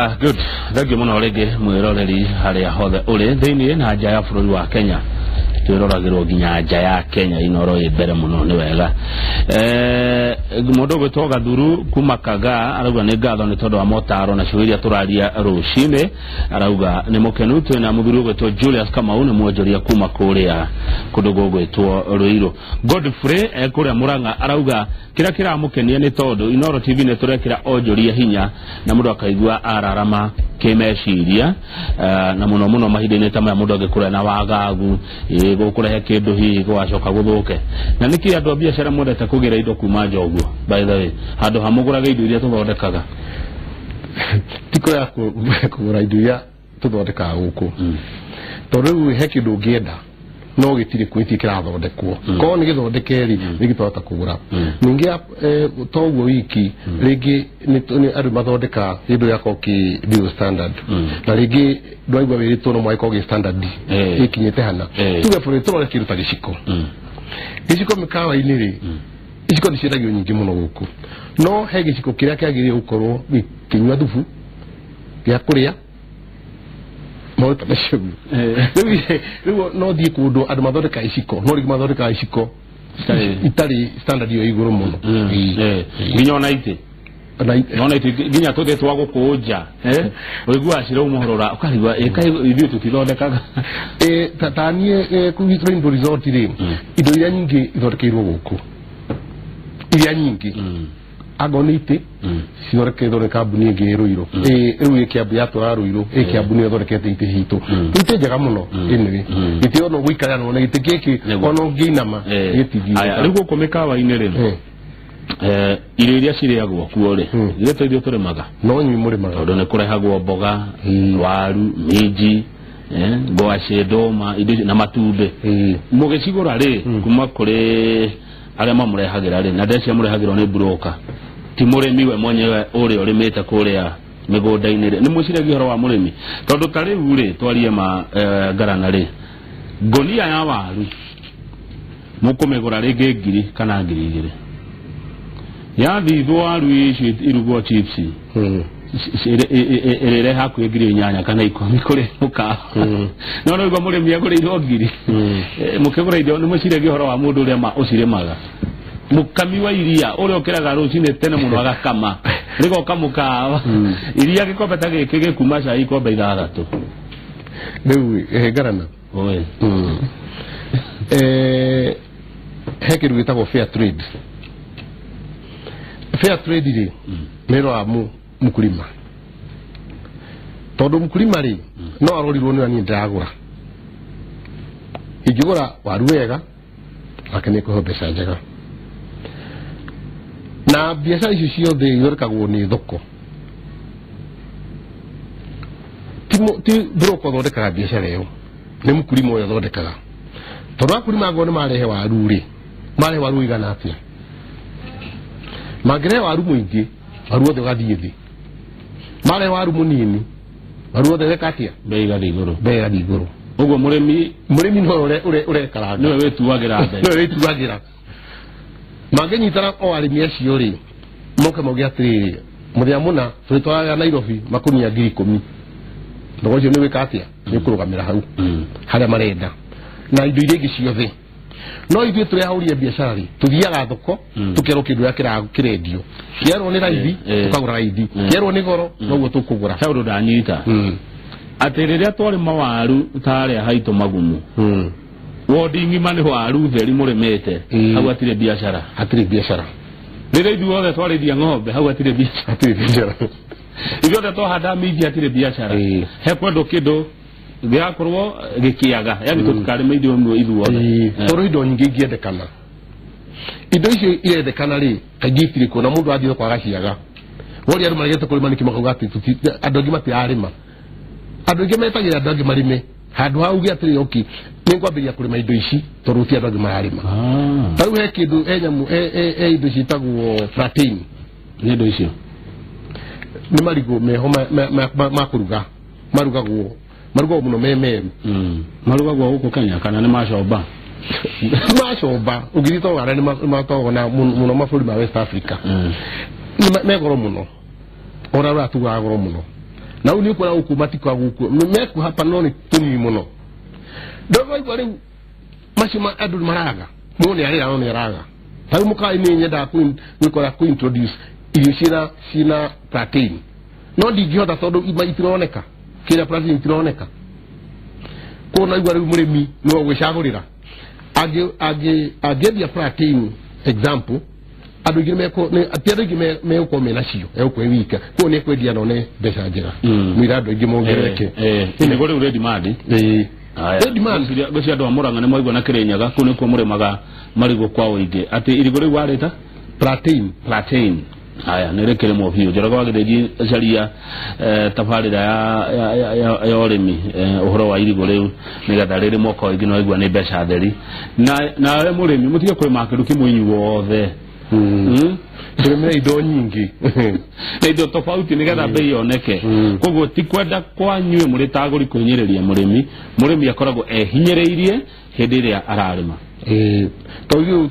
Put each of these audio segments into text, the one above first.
Good, thank you muno rĩngĩ mwĩroreri harĩa hothe ũrĩ thĩinĩ na nja ya bũrũri wa Kenya. Twĩroragĩrwo nginya nja ya Kenya, Inoro ĩ mbere mũno, nĩ wega. Mũndũ ũgwĩtwo Gathuru kuma Kaga arauga nĩ ngatho nĩ tondũ wa motaro na ciũria iria tũraria rũcinĩ, arauga nĩ mũkenu. Twĩna mũthuri ũgwĩtwo Julius Kamau, nĩ mwonjoria kuma kũrĩa kũndũ gũgwĩtwo Ruiru. Godfrey kũrĩa Murang'a arauga kĩrĩa kĩramũkenia nĩ tondũ Inoro TV nĩ tũrekĩra onjoria hinya na mũndũ akaigua ararama kĩmeciria, na mũno mũno mahinda-inĩ ta maya mũndũ angĩkũrĩa na wagagu gũkũrehe kĩndũ hihi gũgacoka gũthũke. Na nĩkĩ andũ a biacara mwendete kũgĩra indo kuma nja ũguo, by the way, handũ ha mũgũrage indo iria tũthondekaga? Ti kũrĩa kũgũra indo iria tũthondekaga gũkũ, tondũ rĩu he kĩndũ ũngĩenda no gĩtirĩ kuo, gĩtirĩ kĩrathondekwo. Korwo nĩ gĩthondeke rĩ, rĩngĩ twahota kũgũra. Ningĩ to ũguo wiki, rĩngĩ nĩ andũ mathondeka kĩndũ gĩakorwo kĩ below standard, na rĩngĩ ndwaigua wĩrĩtwo no mwagĩkorwo gĩ standard ĩkinyĩte hana. Tuge bũrũri tũrore kĩndũ ta gĩciko. Gĩciko mĩkawa-inĩ rĩ, iciko nĩ ciendagio nyingĩ mũno gũkũ, no he gĩciko kĩrĩa kĩagĩrĩire gũkorwo gĩkĩnyua thubu gĩa kũrĩa, maũndũ ta macio ũguo. Rĩu no thiĩ kũndũ andũ mathondeka iciko, no rĩngĩ mathondekaga iciko itarĩ standard ĩyo igũrũ mũno. Nginya ona itĩ, nona itĩ nginya tũthĩ twa gũkũnja ũiguaga ciraumũhũrũra, ũkarigwa ithuĩ tũtithondekaga. Ta niĩ kũu Rainbow Resort rĩ, indo iria nyingĩ ithondekeirwo gũkũ, iria nyingĩ angorwo nĩ itĩ, cithondeketwo nĩ kambuni ĩngĩ ĩ Ruiru. Rĩu ĩ Kiambu, yatwara Ruiru, ĩ Kiambu nĩyo ĩthondekete itĩ citũ, itĩ njega mũno. Anyway, gĩtĩ ona ũgũikara na gĩtĩ gĩkĩ, ona ũngĩinama gĩtingĩ. Rĩu gũkũ mĩkawa-inĩ rĩ, irio iria cirĩagwo kuo rĩ, ithuĩ to ithuĩ tũrĩmaga? No inyuĩ mũrĩmaga. Tondũ nĩ kũrehagwo mboga, waru, minji, ngwacĩ, ndũma, indo icio na matumbĩ. Mũgĩcigũra rĩ kuma kũrĩ arĩa mamũrehagĩra rĩ, na ndecia mũrehagĩrwo nĩ broker, ti mũrĩmi we mwenyewe ũrĩa ũrĩmĩte kũrĩa mĩgũnda-inĩ rĩ, nĩ mwĩciragia ũhoro wa mũrĩmi? Tondũ ta rĩu rĩ, twarie ma ngarana rĩ, ngũnia ya waru mũkũmĩgũra rĩngĩ 1,000 kana 2,000, yathithwo waru icio irugwo chips, ĩrĩre hakuhĩ 8,000 kana 10 kũrĩ mũkawa. No no igua mũrĩmi agũrĩirwo 1,000. Mũkĩgũra indo nĩ mwĩciragia ũhoro wa mũndũ ũrĩa ũcirĩmaga, mũkami wa iria ũrĩa ũkĩraga rũcinĩ tene mũno agakama rĩgoka mũkawa, iria gĩkombe ta gĩkĩ gĩkuma cai ikombe 6. Rĩu ngarana, he kĩndũ gĩtagwo fair trade. Fair trade rĩ, nĩ ĩroraga mkulima, tondũ mkulima rĩ, no arorirwo nĩ niĩ ndĩragũra. Ingĩgũra waru wega nake nĩ kũheo mbeca njega, na biacara icio ciothe ithondekagwo nĩ thoko, ti broker ũthondekaga biacara ĩyo, nĩ mkulima ũrĩa ũthondekaga, tondũ akulima angorwo nĩ marehe waru rĩ, marehe waru ũigana atĩa? Mangĩrehe waru mũingĩ, waru wothe ũgathiĩ thĩ. Marehe waru mũnini, waru wothe weka atĩa? Bei igathiĩ igũrũ. Bei ĩgathiĩ igũrũ. Ũguo mũrĩmi, mũrĩmi no ũrekaranga. Nĩwe wĩtuagĩra mbei. Nĩwe wĩtuagĩra. Mangĩnyitana o arĩmi acio rĩ, moke mauge atĩrĩrĩ, mũthenya mũna tũrĩtwaraga Nairobi makunia 10,000, thogora ũcio nĩ wĩka atĩa? Nĩ ũkũrũgamĩra hau harĩa marenda na indo iria ingĩ ciothe. No ithuĩ tũrĩa ahũri a biacara rĩ, tũthiaga thoko, tũkerwo kĩndũ kĩrĩa kĩrendio, kĩerwo nĩ raithi, tũkagũra raithi, kĩerwo nĩ goro, noguo tũkũgũra. He ũndũ ndanyita, atĩ rĩrĩa twarĩma waru tarĩa haitũ magumu, wondi ng'ima nĩ waru theri mũrĩmĩte, hau hatirĩ biacara. Hatirĩ biacara. Rĩrĩa ithuothe twarĩithia ng'ombe, hau hatirĩ biacara. Hatirĩ biacara. Ithuothe twahanda minji, hatirĩ biacara. He kwendwo kĩndũ gĩgakorwo gĩkĩaga, yani tũtikarĩma indo imwe ithuothe. Tondũ indo nyingĩ ingĩendekana, indo icio irendekana rĩ, kaingĩ itirĩ kuo, na mũndũ athiĩ thoko agaciaga. Woria andũ maregete kũrĩma nĩkĩ, makauga atĩ andũ angĩ matirarĩma. Andũ aingĩ metagĩra andũ angĩ marĩme handũ ha uge atĩrĩ, okay, nĩ ngwambĩrĩria kũrĩma indo ici tondũ gũtirĩ andũ angĩ mararĩma. Ta rĩu he kĩndũ, he nyamũ, he indo ciĩtagwo plantain. Nĩ indo icio? Nĩ marigũ meho ma kũruga, marugagwo mũno me meru. Marugagwo gũkũ Kenya kana nĩ macomba? Ti macomba, ũngĩthiĩ ta Uganda nĩ matwaragwo na mũno mabũrũri ma West Africa. Nĩ me goro mũno, ona ũrĩa tugaga goro mũno. Na rĩu nĩ ũkuona gũkũ matikoragwo kuo, mekuo hapa no nĩ tũnini mũno. Ndũraigua rĩu macio andũ maraga, mũndũ nĩ arĩra no nĩ araga. Ta rĩu mũkawa-inĩ nyendaga gwĩkora kũ introduce irio ciĩna protein, no ndingĩhota tondũ itironeka, kĩrĩa protein itironeka. Koguo naigua rĩu mũrĩmi no gwĩcagũrĩra angĩendia protein, example, andũ aingĩ ti andũ aingĩ megũkorwo mena cio, egũkorwo wika, koguo nĩ ekwendia na one mbeca njega. Mwĩra andũ aingĩ mongerereke. Nĩguo rĩu rĩ demand. Ngwĩciria andũ a Murang'a nĩ mwaigua na Kĩrĩnyaga, kũu nĩkuo mũrĩmaga marigũ kwa ũingĩ. Atĩ irigũ rĩu warĩta protein. Protein. Haya, nĩ rĩkĩrĩmwo biũ. Njoroge wa Gĩthĩnji caria tabarĩra ya ũrĩmi, ũhoro wa irigũ rĩu nĩgetha rĩrĩmwo kwa ũingĩ, no waigua nĩ mbeca theri. Nawe mũrĩmi mũtige kũrĩma kĩndũ kĩmwe inyuothe. Tũrĩmĩre indo nyingĩ na indo tofauti nĩgetha bei yoneke. Koguo ti kwenda kwanyuĩ mũrĩ ta agũri kwĩhinyĩrĩria mũrĩmi, mũrĩmi akoragwo ehinyĩrĩirie hĩndĩ ĩrĩa ararĩma. Tondũ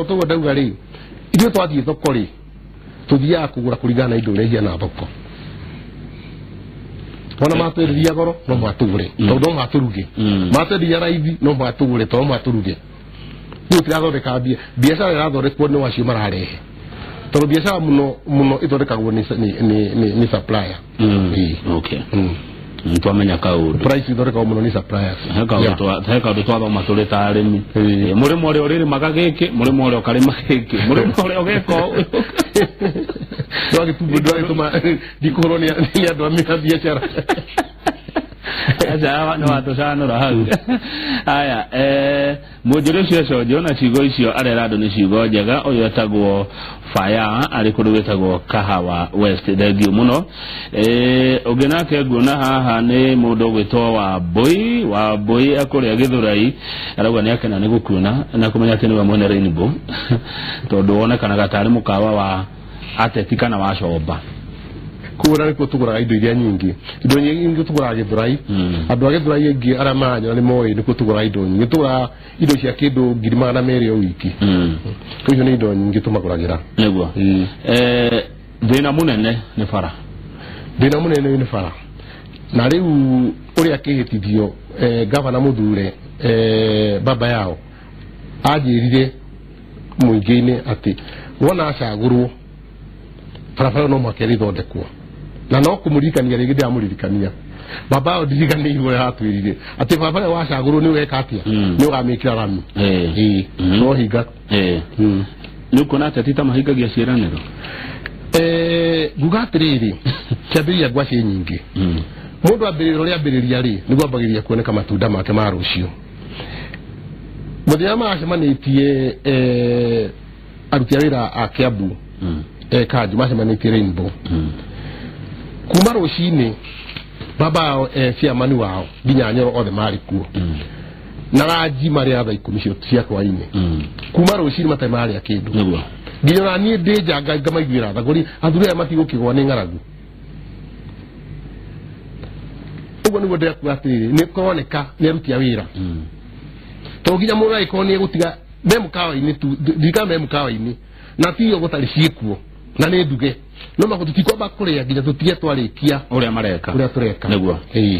toguo ndauga rĩ, ithuĩ twathiĩ thoko rĩ, tũthiaga kũgũra kũringana na indo ũrĩa ihana thoko. Wona matwenderia goro no matũgũre, tondũ no matũruge. Matwenderia raithi no matũgũre, tondũ no matũruge. Rĩu tũtirathondeka mbia, biacara ĩrathondekwo nĩ wacio mararehe, tondũ biacara mũno mũno ĩthondekagwo nĩ supplier. Okay. Twamenya kaũndũ. Price ithondekagwo mũno nĩ suppliers. He kaũndũ twathoma tũrĩ ta arĩmi. Mũrĩmo ũrĩa ũrĩrĩmaga gĩkĩ, mũrĩmo ũrĩa ũkarĩma gĩkĩ, mũrĩmo ũrĩa ũgeka ũũ. Ndwagĩtũma ndikũhũrwo nĩ andũ a biacara. Aca nĩ watũcanũra hau. Aya, mũnjũri ũcio Conjo na ciugo icio arera andũ nĩ ciugo njega. Ũyũ etagwo Faya, arĩ kũndũ gwĩtagwo Kahawa West. Thengiũ mũno. Ũngĩ nake nguona haha nĩ mũndũ ũgwĩtwo Wambũi. Wambũi ekũrĩa Gĩthũrai, arauga nĩ akena nĩ gũkuona na kũmenya atĩ nĩwe mwene Rainbow, tondũ wonekanaga tarĩ mũkawa wa ateti kana wa comba. Koguo na nĩkuo tũgũraga indo iria nyingĩ, indo nyingĩ tũgũraga Gĩthũrai. Andũ a Gĩthũrai aingĩ arĩa maranyona nĩ moĩ nĩkuo tũgũraga indo nyingĩ. Tũgũraga indo cia kĩndũ 200,000 o wiki. Koguo icio nĩ indo nyingĩ tũmagũragĩra. Nĩguo. Thĩna mũnene nĩ bara. Thĩna mũnene nĩ bara. Na rĩu ũrĩa kĩhĩtithio, gavana mũthure, baba yao anjĩrire mũingĩ-inĩ atĩ wona acagũrwo barabara no mũhaka ĩrĩthondekwo, na no kũmũririkania rĩngĩ ndĩramũririkania baba yao ndiriganĩirwo atwĩrire atĩ barabara ĩyo wacagũrwo nĩ ũgeka atĩa, nĩ ũgamĩkĩra rami. No hinga. Nĩ ũkuona ateti ta mahingagia ciĩranĩro? Nguga atĩrĩrĩ, kĩambĩrĩria ngwacĩ nyingĩ, mũndũ ambĩrĩria ũrĩa ambĩrĩria rĩ, nĩguo ambagĩrĩria kuoneka matunda make ma rũciũ. Mũthenya macemanĩtie aruti a wĩra a Kiambu, kanju macemanĩtie Rainbow, kuma rũcinĩ baba yao, chairman wao nginya Nyoro othe marĩ kuo, na ranji marĩ a thaa 10 cia hwainĩ, kuma rũcinĩ matarĩ marĩa kĩndũ. Nginya ona niĩ ndĩ nja ngamaiguĩra tha, ngũria athuri aya matigũkĩgwa nĩ ng'aragu. Ũguo nĩguo ndĩrakuga atĩrĩrĩ, nĩ kũroneka nĩ aruti a wĩra, tondũ nginya mũndũ angĩkorwo nĩ egũtiga me mũkawa-inĩ tu, ndirikana me mũkawa-inĩ na ti irio gũtarĩ ciĩkuo na nĩ nduge, no mako tũtikwamba kũrĩa nginya tũtige twarĩkia ũrĩa mareka, ũrĩa tũreka. Nĩguo.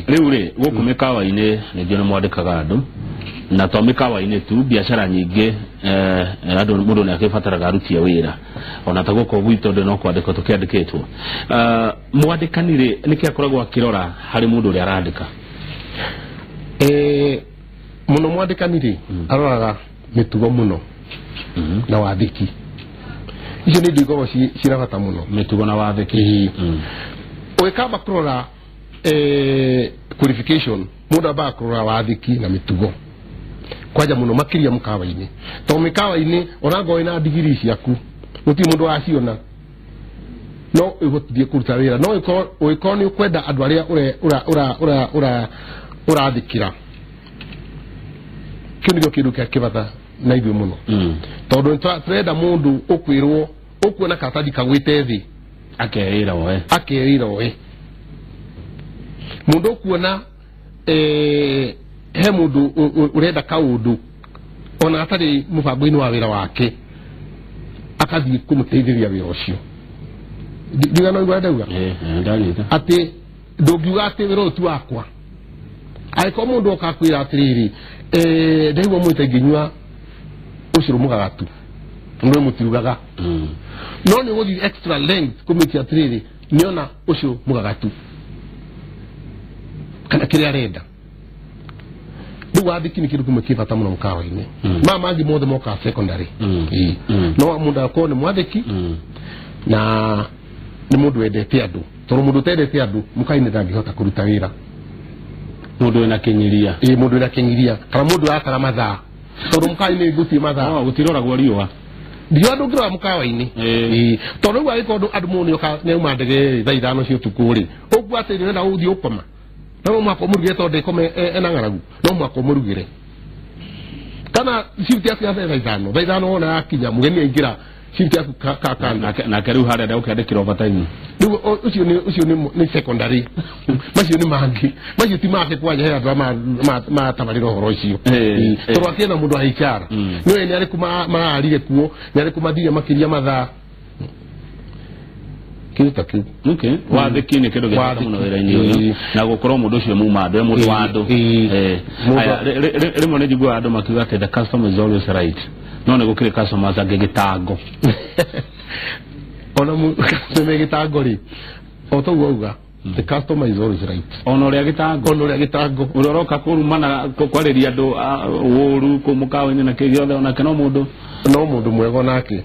Rĩu rĩ, gũkũ mĩkawa-inĩ ningĩ nĩ mwandĩkaga andũ, na to mĩkawa-inĩ tu, biacara nyingĩ, andũ mũndũ nĩ akĩbataraga aruti a wĩra, ona ta gũkũ gwitũ andũ no kwandĩkwo tũkĩandĩkĩtwo. Mwandĩkani rĩ, nĩkĩ akoragwo akĩrora harĩ mũndũ ũrĩa arandĩka? Mũno mwandĩkani rĩ, aroraga mĩtugo mũno na wathĩki. Icio nĩ indo ikoragwo ciĩna bata mũno. Mĩtugo na wathĩki. Ũgĩkamba kũrora qualification, mũndũ ambaga kũrora wathĩki na mĩtugo kwanja mũno makĩria mũkawa-inĩ, tondũ mĩkawa-inĩ ona ngorwo wĩna ndigiri ciaku gũtirĩ mũndũ waciona no ĩgũtithie kũruta wĩra, no ũgĩkorwo nĩ ũkwenda andũ arĩa ũrathĩkĩra. Kĩu nĩkĩo kĩndũ kĩa kĩbata na ithuĩ mũno, tondũ tũrenda mũndũ ũkwĩrwo ũkuona karatathi kagwĩte thĩ akeĩra we, akeĩra we. Mũndũ ũkuona he mũndũ ũrenda kaũndũ ona atarĩ mũbango-inĩ wa wĩra wake, akathiĩ kũmũteithĩrĩria wĩra ũcio. Ndigana ũguo ndauga? Ndanyita. Atĩ Ndũngiuga atĩ wĩra ũyũ ti wakwa. Angĩkorwo mũndũ oka akwĩra atĩrĩrĩ, ndaigua mwĩta ingĩnyua ũcũrũ mũgagatu, nĩ mũtirugaga. No nĩ ũgũthiĩ extra length kũmĩtia atĩrĩrĩ, nĩona ũcio mũgagatu kana kĩrĩa arenda. Rĩu wathĩki nĩ kĩndũ kĩmwe kĩ bata mũno mũkawa-inĩ. Maya mangĩ mothe mokaga secondary. No mũndũ akorwo nĩ mwathĩki na nĩ mũndũ wendete andũ, tondũ mũndũ ũtendete andũ mũkawa-inĩ ndangĩhota kũruta wĩra. Mũndũ wĩna kĩnyiria. Ĩĩ, mũndũ wĩna kĩnyiria kana mũndũ ũratara mathaa, tondũ mũkawa-inĩ gũtirĩ mathaa. Gũtiroragwo riũa. Ndiũa ndũngĩrora mũkawa-inĩ. Tondũ rĩu angĩkorwo andũ mũnĩoka nĩauma ndege thaa 5 cia ũtukũ rĩ, ũguo atĩ nĩũrenda gũthiĩ ũkoma, no mũhaka ũmũrugĩre tondũ ndĩkome ena ng'aragu, no mũhaka ũmũrugĩre. Kana shift yaku ya thaa 5, thaa 5 wona yakinya mũgeni aingĩra shift yaku kando. Nake rĩu harĩa ndagũkĩandĩkĩra overtime. Rĩu ũcio nĩ secondary. Macio nĩ mangĩ, macio ti make kwanja, he andũ matabarĩra ũhoro ũcio. Tondũ akĩenda mũndũ wa HR, nĩwe nĩ arĩkũ mararire kuo, nĩ arĩkũ mathire makĩria mathaa, kĩndũ ta kĩu. Okay. Wathĩki nĩ kĩndũ gĩa bata mũno wĩra-inĩ ũyũ, na gũkorwo mũndũ ũcio muma andũ, e mũndũ wa andũ. Rĩmwe nĩ njiguaga andũ makiuga atĩ the customer is always right, no nĩ gũkĩrĩ customers angĩ gĩtango. Ona customer gĩtango rĩ, o ta ũguo auga, the customer is always right. Ona ũrĩa gĩtango. Ona ũrĩa gĩtango. Ũrĩa ũroka kũrumana, kwarĩria andũ ũru kũu mũkawa-inĩ na kĩ gĩothe, onake no mũndũ. No mũndũ mwega onake.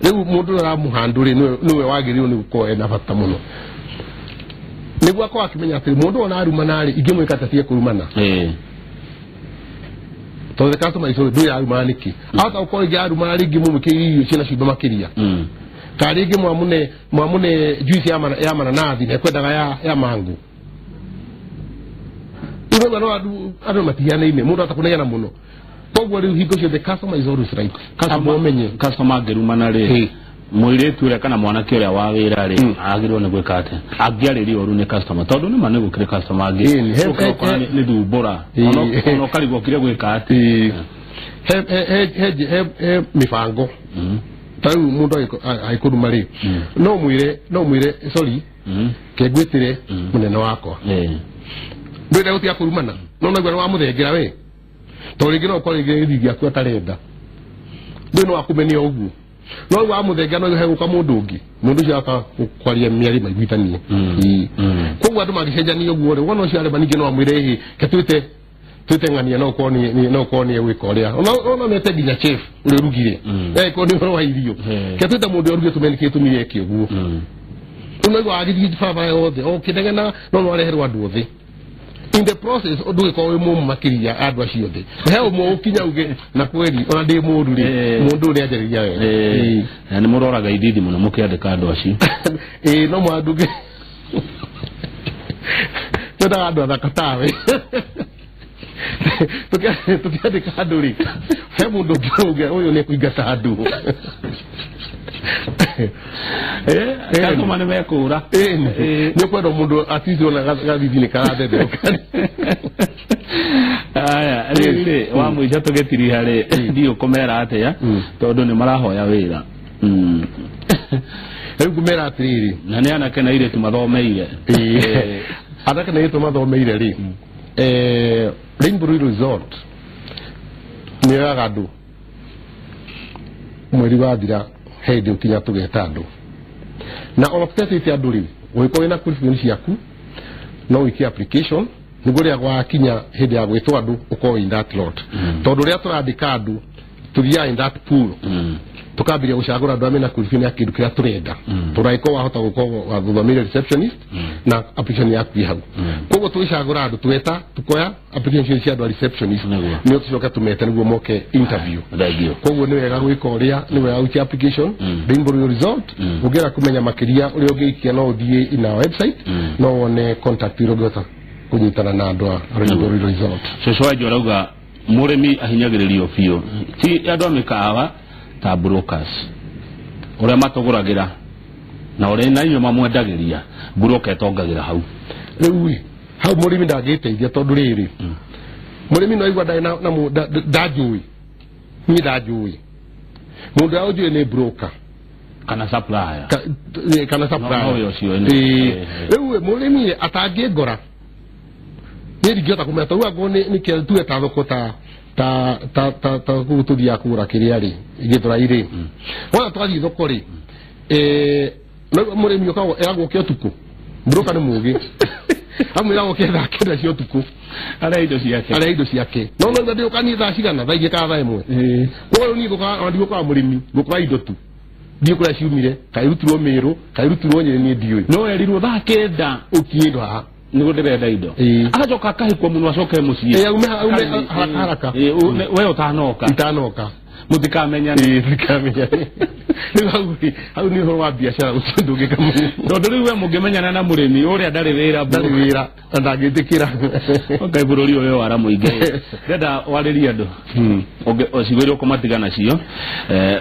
Rĩu mũndũ ũrĩa ũramũhandũ rĩ, nĩwe wagĩrĩirwo nĩ gũkorwo ena bata mũno, nĩguo akorwo akĩmenya atĩ mũndũ ona arumana rĩ, ingĩmwĩka atĩa atige kũrumana. Tondũ the customer is always, ndũĩ arumana nĩkĩ. Ahota gũkorwo rĩngĩ arumana rĩngĩ mũmwĩkĩrĩire irio ciĩna cumbĩ makĩria, kana rĩngĩ mwamũne juice ya mananathi na ekwendaga ya mango. Rĩu no andũ matihianaine, mũndũ atakũnegena mũno. Koguo rĩu hingo ciothe customer is always right. Amba ũmenye. Customer angĩrumana rĩ, mũirĩtu ũrĩa kana mwanake ũrĩa wa wĩra rĩ, agĩrĩirwo nĩ gwĩka atĩa? Angĩarĩrio ũru nĩ customer, tondũ nĩma nĩ gũkĩrĩ customer angĩ. Ũkora nĩ thumbũra. Ona ũkarigwo ũkire gwĩka atĩa. He mĩbango. Ta rĩu mũndũ agĩkũruma rĩ, no mwĩre sorry, ke ngwĩtĩre mũnene wakwa. Ndwenda gũtiga kũrumana, no naigua nĩ wamũthengera we. Tondũ rĩngĩ no ũkorwo rĩngĩ gĩthithi gĩaku atarenda. Ndũĩ no akũmene ũguo. No rĩu wamũthengera no hegũka mũndũ ũngĩ, mũndũ ũcio aka kwaria mĩario maiguithanie. Koguo andũ mangĩcenjania ũguo rĩ, wona ũcio arema ningĩ no amwĩre ĩhĩ, ke twĩte ng'ania, no ũkorwo nĩ egwĩka ũrĩa. Ona mete nginya chef ũrĩa ũrugire. Angĩkorwo nĩ ũhoro wa irio. Ke twĩte mũndũ ũrĩa ũrugire tũmenye nĩkĩ gĩtũmire eke ũguo. Rĩu naigua agĩthiĩ barabara yothe, o kĩnegena, no areherwo andũ othe. In the process, ndũgĩkorwo wĩ mũmũ makĩria andũ acio othe. He ũmwe ũkinya uge na kweli ona ndĩ mũru rĩ, mũndũ ũrĩa anjarĩria wega. Na nĩ mũroraga ithithi mũno mũkĩandĩka andũ acio. No mũndũ twendaga andũ athaka tawe. Tũkĩandĩka andũ rĩ, he mũndũ ũngĩ uge ũyũ nĩ ekũingata andũ. Customer nĩ mekũra. Nĩ ũkwenda mũndũ atleast ona gathithi nĩ karathetherũka. Aya, rĩu rĩ, wa mũico tũgĩtiriha rĩ, ndiũ kũmera atĩa, tondũ nĩ marahoya wĩra. Rĩu ngũmera atĩrĩrĩ, na nĩ anake na airĩtu mathomeire. Anake na airĩtu mathomeire rĩ, Rainbow Resort nĩ yoyaga andũ mweri wathira, he hĩndĩ ũkinya tũgeta andũ. Na ona tũtetĩte andũ rĩ, ũngĩkorwo wĩna qualification ciaku, no ũikie application nĩguo rĩrĩa gwakinya hĩndĩ ya gwĩtwo andũ ũkorwo in that lot. Tondũ rĩrĩa tũrandĩka andũ tũthiaga in that pool, tukambĩrĩria gũcagũra andũ arĩa mena qualification ya kĩndũ kĩrĩa tũrenda. Tondũ angĩkorwo wahota gũkorwo wathomeire receptionist na application yaku ĩ hau. Koguo tũgĩcagũra andũ tweta, tukoya application cia andũ a receptionist, nĩo tũcoke tũmete nĩguo moke interview. Koguo nĩ wega gwĩka ũrĩa, nĩ wega gũikia application, Rainbow Resort. Ũngĩenda kũmenya makĩria ũrĩa ũngĩikia, no ũthiĩ in our website, no wone contact iria ũngĩhota kũnyitana na andũ a Rainbow Resort. Cũcũ wanjũ arauga mũrĩmi ahinyagĩrĩrio biũ, ti andũ a mĩkawa ta brokers ũrĩa matũgũragĩra na ũrĩa na inyuĩ mamwendagĩria, broker ĩtongagĩra hau. Rĩu rĩ, hau mũrĩmi ndangĩteithia tondũ rĩrĩ, mũrĩmi no aigua ndarĩ na ndanjũĩ, niĩ ndanjũĩ, mũndũ ũrĩa ũnjũĩ nĩ broker. Kana supplier. Kana supplier. No ũcio ĩ. Rĩu mũrĩmi atangĩngora niĩ ndingĩhota kũmenya tondũ angorwo nĩ kĩa tuge ta thoko ta ta ta ta ta kũu tũthiaga kũgũra kĩrĩa rĩ Gĩthũrai rĩ, wona twathiĩ thoko rĩ, mũrĩmi ũkagwo eragwo ũke ũtukũ, mũrũka nĩ mũgĩ amwĩragwo ũke thaa 9 cia ũtukũ arĩa indo ciake, arĩa indo ciake, no no ndĩũka niĩ thaa cigana, thaa 2 kana thaa 1. Koguo niĩ ngũkaga ndigũkaga mũrĩmi, ngũkora indo tu, ndiũ kũrĩa ciumire, kaĩ irutirwo Mĩrũ, kaĩ irutirwo Nyĩrĩ, niĩ ndiũĩ. No erirwo thaa 9 ũkinye indo haha nĩguo ndĩrenda indo. Agacoka akahikwo mũno acoke mũciĩ. Aume haraka haraka. We ũtanoka. Itanoka. Mũtikamenyane. Mũtikamenyane. Rĩu hau nĩ ũhoro wa biacara ũcio ndũngĩka mũno. Tondũ rĩu we mũngĩmenyana na mũrĩmi ũrĩa ndarĩ wĩra. Ndarĩ wĩra na ndangĩtĩkĩra. Ngai bũrũri ũyũ wara mũingĩ. Ndĩrenda warĩrie andũ. Ciugo iria ũkũmatiga nacio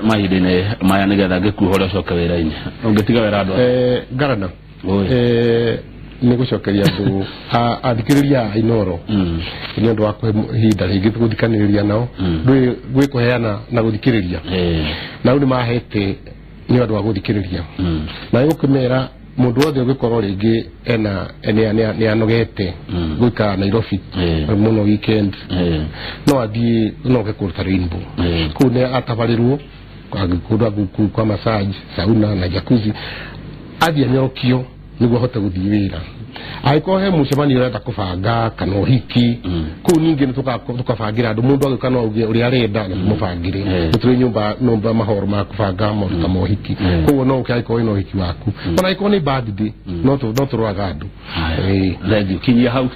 mahinda-inĩ maya nĩgetha ngĩkuohore ũcoke wĩra-inĩ. Ũngĩtiga wĩra andũ. Ngarana. Nĩ gũcokeria andũ athikĩrĩria a Inooro nĩ ũndũ wa kũhe ihinda rĩngĩ gũthikanĩrĩria nao, gwĩ kũheana na gũthikĩrĩria, na rĩu nĩ mahete nĩ ũndũ wa gũthikĩrĩria, na gũkĩmera mũndũ wothe ũngĩkorwo rĩngĩ ena nĩ anogete gũikara Nairobi mũno weekend, no athiĩ no oke kũruta Rainbow kũu nĩ atabarĩrwo kũndũ kwa massage, sauna na jacuzzi, athiĩ anyorokio nĩguo ahote gũthiĩ wĩra. Angĩkorwo he mũcemanio ũrenda kũbanga kana ũhiki, kũu ningĩ nĩ tũkabangĩra andũ, mũndũ agĩũka no auge ũrĩa arenda na tũmũbangĩre. Nĩ tũrĩ nyũmba mahoro ma kũbanga maũndũ ta ma ũhiki, koguo no ũke angĩkorwo wĩna ũhiki waku, ona angĩkorwo nĩ birthday no tũroraga andũ. Thank you. Kinyia hau.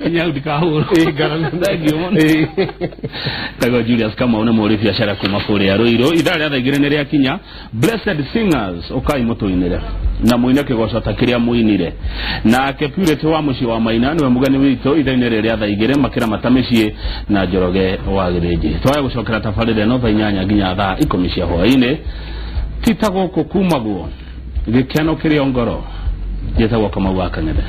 Kinyia hau ndikahũrwo. Thank you mũno. Tagwo Julius Kamau nĩ mũhũri biacara kuma kũrĩa Ruiru. Ithaa rĩa thaa 2 nĩ rĩakinya. Blessed Singers ũkai mũtũinĩre na mũine kĩgoco ta kĩrĩa mũinire. Nake Purity wa mũciĩ wa Maina nĩwe mũgeni witũ ithaa-inĩ rĩrĩ rĩa thaa 2 makĩramata mĩciĩ na Njoroge wa Gĩthĩnji. Twaya gũcokera tabarĩra ĩno thaa 8 nginya thaa 10 cia hwaĩ-inĩ. Ti ta gũkũ kumagwo gĩkeno kĩrĩ o ngoro. Njĩtagwo Kamau wa Kang'ethe.